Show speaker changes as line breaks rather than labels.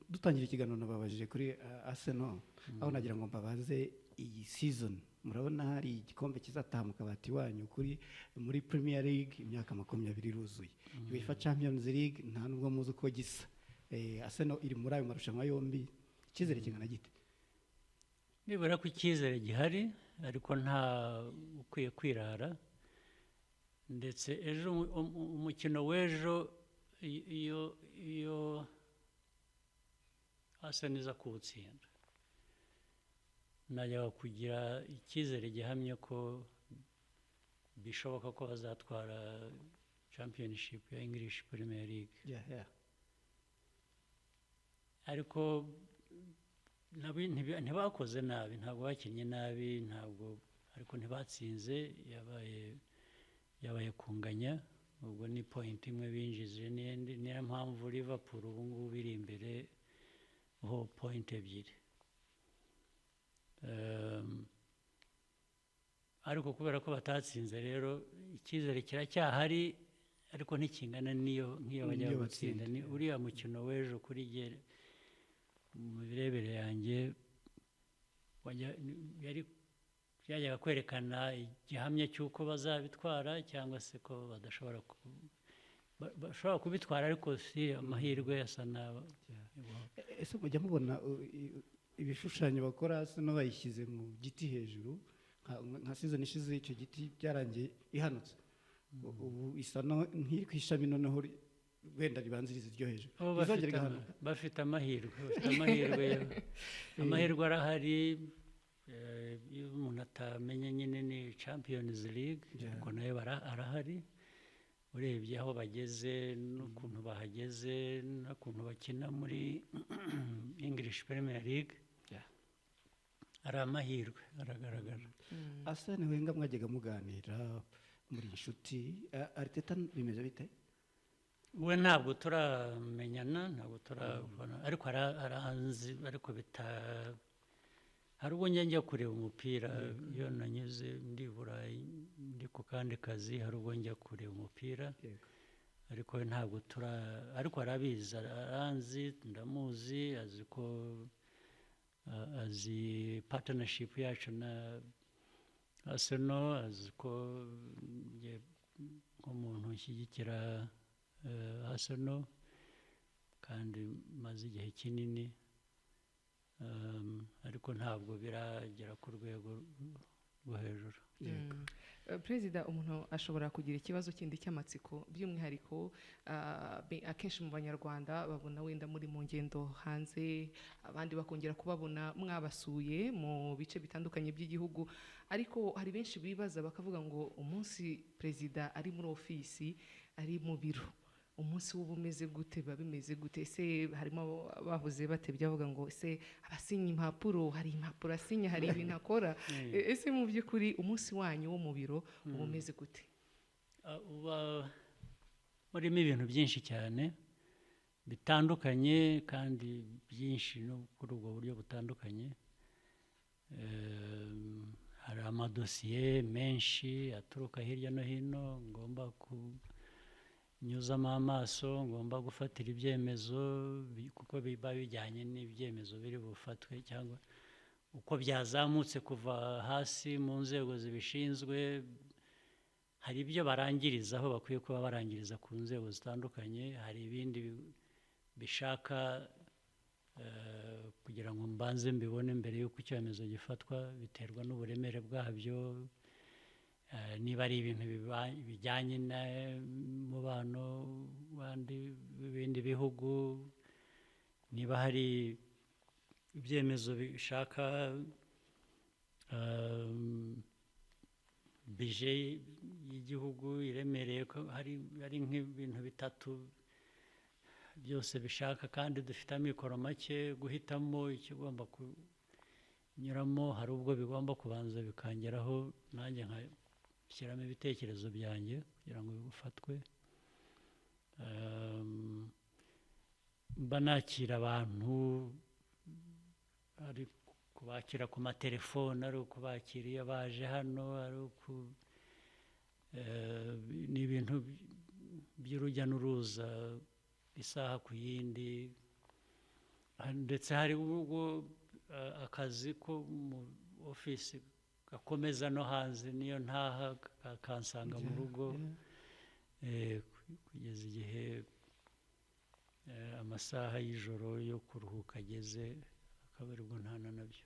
Dutangira ikiganiro nababajije kuri Arsenal, aho nagira ngo mbabaze iyi season, murabona hari igikombe kizataha mu kabati wanyu kuri muri Premier League? Imyaka 20 iruzuye. UEFA Champions League nta nubwo muzi uko gisa. Arsenal iri muri ayo marushanwa yombi, icyizere kingana gite?
Nibura ko icyizere gihari, ariko nta ukwiye kwirara. Ndetse ejo umukino w'ejo, iyo Arsenal iza kuwutsinda, najyaga kugira icyizere gihamye ko bishoboka ko bazatwara championship ya English Premier League. Ariko ntibakoze nabi, ntabwo bakinnye nabi, ntabwo, ariko ntibatsinze. Yabaye kunganya, ubwo ni point imwe binjije n'iyindi. Niyo mpamvu Liverpool ubu ngubu iri imbere ho point 2. Ariko kubera ko batatsinze rero, icyizere kiracyahari, ariko ntikingana n'iyo nk'iyo bajya
N'iyo
gutsinda.
batsinda.
Ni uriya mukino w'ejo, kuri jye, mu mirebere yanjye, yari byajyaga kwerekana igihamya cy'uko bazabitwara cyangwa se ko badashobora bashobora kubitwara, ariko si amahirwe asa n'aba.
Ese mujya mubona ibishushanyo bakora Arsenal bayishyize mu giti hejuru, nka season ishize icyo giti byarangiye ihanutse? Ubu isa nk'iri ku ishami noneho wenda ribanziriza iryo hejuru.
Bo
Izongera
bafite
igahanuka?
Bafite amahirwe, amahirwe arahari. Iyo umuntu atamenya nyine ni Champions League, ariko nayo arahari. Urebye aho bageze n'ukuntu bahageze n'ukuntu bakina muri English Premier League, ari amahirwe aragaragara.
Arsene Wenger mwajyaga muganira muri inshuti. Arteta bimeze bite?
We ntabwo turamenyana, ntabwo turabona, ariko aranzi, ariko bita hari ubwo njya kureba umupira. Iyo nanyuze ndi i Burayi, ndi ku kandi kazi, hari ubwo njya kureba umupira. Ariko we ntabwo tura, ariko arabizi, aranzi, ndamuzi, azi ko azi partnership yacu na Arsenal, azi ko njye nk'umuntu ushyigikira Arsenal kandi maze igihe kinini, ariko ntabwo biragera ku rwego rwo hejuru.
Perezida, umuntu ashobora kugira ikibazo kindi cy'amatsiko, by'umwihariko akenshi mu Banyarwanda babona wenda muri mu ngendo hanze, abandi bakongera kubabona mwabasuye mu bice bitandukanye by'igihugu, ariko hari benshi bibaza bakavuga ngo umunsi perezida ari muri ofisi, ari mu biro, umunsi w'uba umeze gute, biba bimeze gute? Ese harimo bavuze batebya bavuga ngo ese abasinya impapuro, hari impapuro asinya, hari ibintu akora? Ese mu by'ukuri umunsi wanyu wo mu biro uba umeze gute?
Uba urimo ibintu byinshi cyane bitandukanye, kandi byinshi no kuri ubwo buryo butandukanye. Hari amadosiye menshi aturuka hirya no hino ngomba kunyuzamo amaso, ngomba gufatira ibyemezo, kuko biba bijyanye n'ibyemezo biri bufatwe cyangwa uko byazamutse kuva hasi mu nzego zibishinzwe. Hari ibyo barangirizaho bakwiye kuba barangiriza ku nzego zitandukanye, hari ibindi bishaka kugira ngo mbanze mbibone mbere y'uko icyemezo gifatwa, biterwa n'uburemere bwabyo. Niba ari ibintu bijyanye n'umubano w'ibindi bihugu, niba hari ibyemezo bishaka budget y'igihugu iremereye, ko hari nk'ibintu bitatu byose bishaka kandi dufite amikoro make, guhitamo ikigomba kunyuramo, hari ubwo bigomba kubanza bikangeraho nanjye nkashyiramo ibitekerezo byanjye kugira ngo bifatwe. Mba nakira abantu, ari kubakira ku matelefone, ari ukubakira iyo baje hano, ari uku ni ibintu by'urujya n'uruza isaha ku yindi. Ndetse hari ubwo akazi ko mu ofisi gakomeza no hanze, niyo ntaha kansanga mu rugo, kugeza igihe amasaha y'ijoro yo kuruhuka ageze, akaba aribwo ntana nabyo.